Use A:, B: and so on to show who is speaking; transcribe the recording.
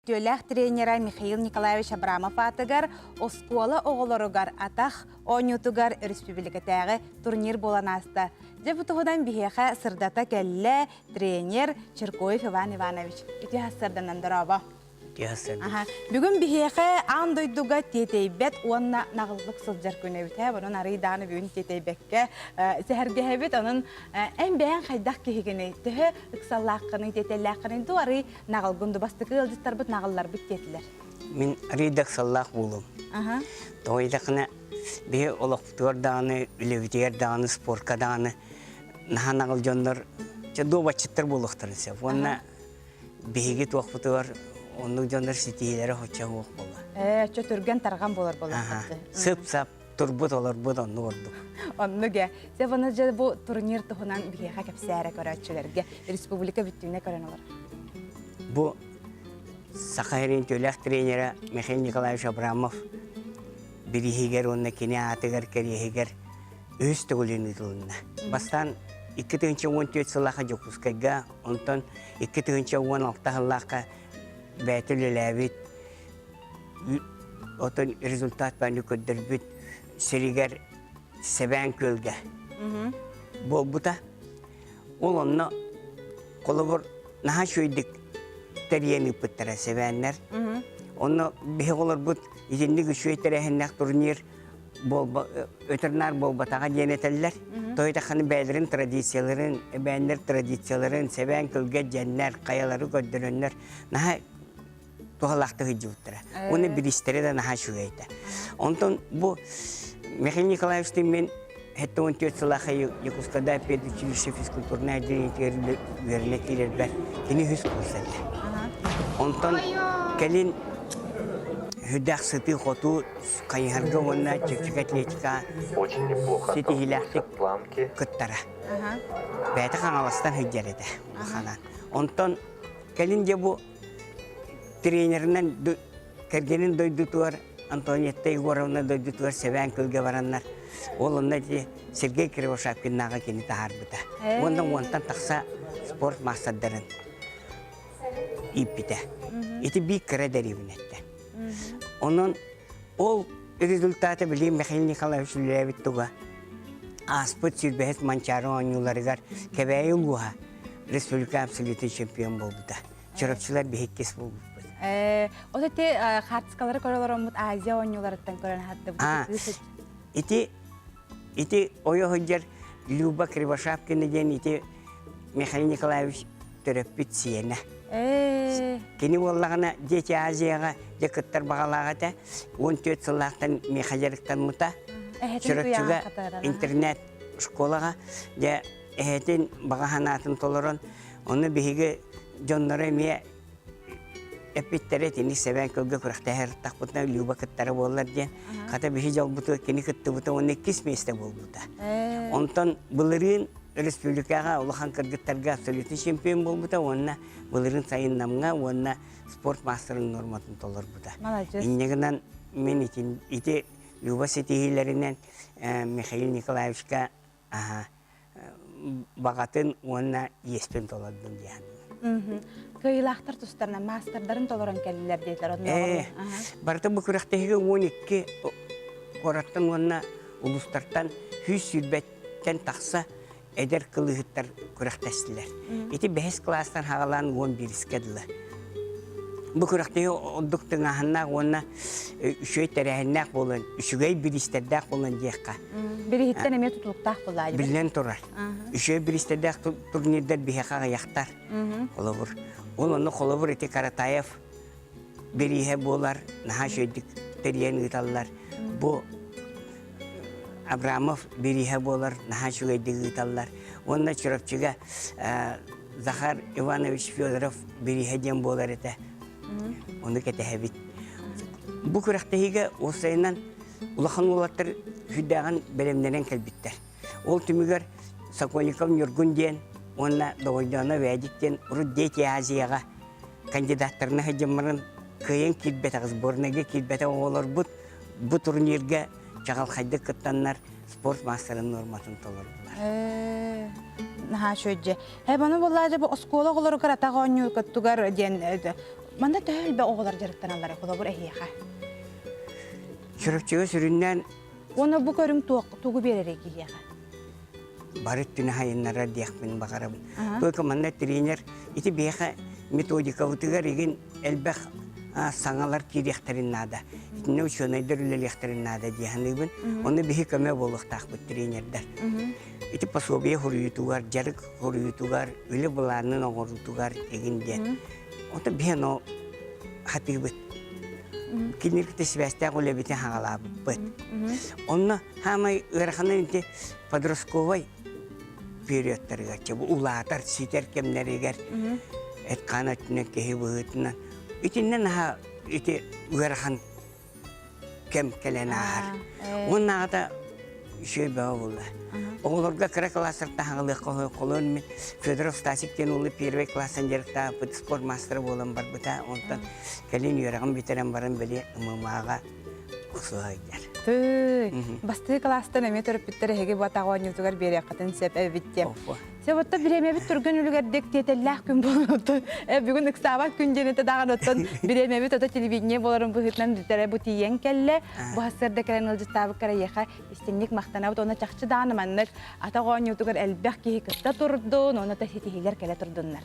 A: Үтүөлээх тренера Михаил Николаевич Абрамов аатыгар оскуола оҕолоругар атах оонньуутугар өрөспүүбүлүкэтээҕи турнир буолан ааста. Дьэ бу туһунан биһиэхэ сырдата кэллэ тренер Черкоев Иван Иванович. Үтүө сарсыарданан дорообо. Аха. Бүгүн биһиэхэ аан дойдуга тиэтэйбэт уонна наҕыллык сылдьар күн эбит. Ээ, онон арый даҕаны бүгүн тиэтэйбэккэ сэһэргэһэбит. Онон эн бэйэҥ хайдах киһигиний? Төһө ыксаллааххыный, тиэтэллээххиний дуу арый наҕылгын дуу? Бастакы ыалдьыттарбыт наҕылларбыт диэтилэр.
B: Мин арый да ыксаллаах буолуом.
A: Аха.
B: Тоҕо диэтэххинэ, биһи олохпутугар даҕаны, үлэбитигэр даҕаны, спортка даҕаны наһаа наҕыл дьоннор чэ дуобатчыттар буолуохтарын сөп. Уонна биһиги туохпутугар оннук дьоннор ситиһиилэрэ оччо суох буолла.
A: Ээ, оччо түргэн-тарҕан буолар буоллахпыт.
B: Сып-сап турбут олорбут оннук ордук.
A: Оннук ээ. Дьэ, бұны дьэ бу турнир туһунан биһиэхэ кэпсээрэ көрөөччүлэргэ республика бүттүүнэ көрөн олорор.
B: Бу Саха сирин үтүөлээх тренерэ Михаил Николаевич Абрамов бирииһигэр уонна кини аатыгар кэриэһигэр үһүс төгүлүн ыытылынна. Бастаан 2014 сыллаахха Дьокуускайга, онтон 2016 сыллаахха бэйэтэ үлэлээбит, отон результат бааны көрдөрбүт сиригэр Сэбээн Күөлгэ буолбута. Ол онно холобур наһаа үчүгэйдик тэрийэн ыыппыттара сэбээннэр. Онно биһиги олорбут итинник үчүгэй тэрээһиннээх турнир өтөр-наар буолбатаҕа диэн этэллэр. Тоойдахханы бэйэлэрин традицияларын, эбээннэр традицияларын, сэбээн кылга дьэннэр, хайалары көрдөрөннөр наһаа туһалаахтык сылдьыбыттара. Уонна бириистэрэ да наһаа үчүгэй этэ. Онтон бу Михаил Николаевичтыын мин 74 сыллаахха Якутскайда педучилище физкультурнай отделениетигэр үөрэнэ киирэрбэр кини үһүс курс этэ. Онтон кэлин сүрдээх сытыы-хотуу хайыһарга уонна чэпчэки атлетика ситиһиилээхтик кыттара. Бэйэтэ Хаҥаластан сылдьар этэ улаханан. Онтон кэлин дьэ бу тренеринэн кэргэнин дойдутугар Антониетта Егоровна дойдутугар Сэбээн Күөлгэ бараннар, ол онно ити Сергей Кривошапкиннааҕы кини таһаарбыта. Уонна уонтан тахса спорт маастардарын ииппитэ. Ити биир кыра дэриэбинэ этэ. Онон ол результаты билигин Михаил Николаевич үлэлээбит туга ааспыт сүүрбэһис Манчаары оонньууларыгар Кэбээйи улууһа республика абсолютный чемпион буолбута. Чурапчылар биһиккис буолбуппут.
A: Э, ол ити хаартыскалары көрө олороммут Азия оонньууларыттан көрөн аһаттыбыт.
B: Ити ити ойо сылдьар Люба Кривошапкина диэн ити Михаил Николаевич төрөппүт сиэнэ. Кини буоллаҕына Дети Азияҕа дьэ кыттар баҕалаах этэ. 14 сыллаахтан миэхэ дьарыктаммыта. Чурапчыга интернет школаҕа дьэ эһэтин баҕа санаатын толорон, ону биһиги дьонноро эмиэ эппиттэрэ итинник сэбээн кылга күрэхтэһэр тахпытына Люба кыттара буоллар диэн. Хата биһи дьолбутугар кини кыттыбыта уонна иккис миэстэ буолбута. Онтон былырыын республикаҕа улахан кыргыттарга абсолютный чемпион буолбута уонна былырыын сайын Намҥа уонна спорт маастарын норматын толорбута.
A: Молодец.
B: Инньэ гынан мин ити, ити Люба ситиһиилэринэн Михаил Николаевичка баҕатын уонна иэспин толордум диэн.
A: Кыайыылаахтар тустарынан маастардарын толорон кэллилэр диэтилэр.
B: Ээ, барыта бу күрэхтэһиигэ 12 куораттан уонна улуустартан 120-тэн тахса эдэр кылыыһыттар күрэхтэстилэр. Ити бэһис кылаастан хаҕалаан 11-искэ дылы. Бу күрэхтэһии ордук тыҥааһыннаах уонна үчүгэй тэрээһиннээх буолан, үчүгэй бириистэрдээх буолан диэххэ.
A: Бирииһиттэн эмиэ тутулуктаах буоллаа
B: Биллэн турар. Үчүгэй бириистэрдээх турнирдар биһиэхэ аҕыйахтар. Холобур. Ол онно холобур ити Каратаев бирииһэ буолар, наһаа үчүгэйдик тэрийэн ыыталлар. Бу Абрамов бирииһэ буолар, наһаа үчүгэйдик ыыталлар. Уонна Чурапчыга Захар Иванович Федоров бирииһэ диэн буолар этэ. Ону кэтэһэбит. Бу күрэхтэһиигэ уопсайынан улахан уолаттар сүрдээҕин бэлэмнэнэн кэлбиттэр. Ол түмүгэр Сокольников Ньургун диэн уонна Догойдоно Вядик диэн урут Дети Азияҕа кандидаттарына сылдьыммарын кыайан киирбэтэх сборнайга киирбэтэх оҕолорбут бу турнирга чаҕылхайдык кыттаннар спорт маастарын нуорматын толордулар.
A: Э, наһаа үчүгэй. Э, баны буоллаа дьэ бу оскуола оҕолоругар атах оонньуу кыттыгар диэн э, Манна төһө элбэх оҕолор дьарыктаналлара холобур эһиэхэ?
B: Чурапчыга сүрүннээн
A: Уонна бу көрүҥ тугу биэрэрий киһиэхэ?
B: Бары өттүнэ хайыннарар диэхпин баҕарабын. Только манна тренер ити биһиэхэ методикабытыгар игин элбэх саҥалар киириэхтэрин наада. Итиннэ учуонайдар үлэлиэхтэрин наада дии саныыбын. Онно биһи көмө буолуохтаахпыт тренердэр. Ити пособие хоруйутугар, дьарык хоруйутугар, үлэ былаанын оҥоруутугар игин диэн. Онто биһи ону хатыыбыт. Кинилэр кытта сибээстээх үлэбитин хаҕалаабыппыт. Онно хаамай ыараханын ити подростковай периодтарыгар, бу улаатар, ситэр кэмнэригэр эт-хаан өттүнэн киһи быһыытынан итиннэ наһаа ити ыарахан кэм кэлэн ааһар. Уоннааҕыта үчүгэй бөҕө буолла. Оҕолорго кыра кылаастартан хаҕылыахха холуон мин Федоров Стасик диэн уолу первый класстан дьарыктаабыт спорт маастара буолан барбыта. Онтон кэлин үөрэҕин бүтэрэн баран били ММА-ҕа охсуһа сылдьар.
A: Тыый, бастакы кылаастан эмиэ төрөппүттэр эһиги бу атах оонньуутугар биэриэххитин сөп эбит диэн. Сөп, оттон бириэмэбит түргэн үлүгэрдик тиэтэллээх күн буолан оттон бүгүн ыксаабат күн диэн этэ даҕаны оттон бириэмэбит ото телевидение буоларын быһыытынан бүтэрэ бу тиийэн кэллэ. Бу сарсыарда кэлэн ыалдьыттаабыккар эйиэхэ истиҥник махтанабыт уонна чахчы даҕаны маннык атах оонньуутугар элбэх киһи кытта турдун, уонна да ситиһиилэр кэлэ турдуннар.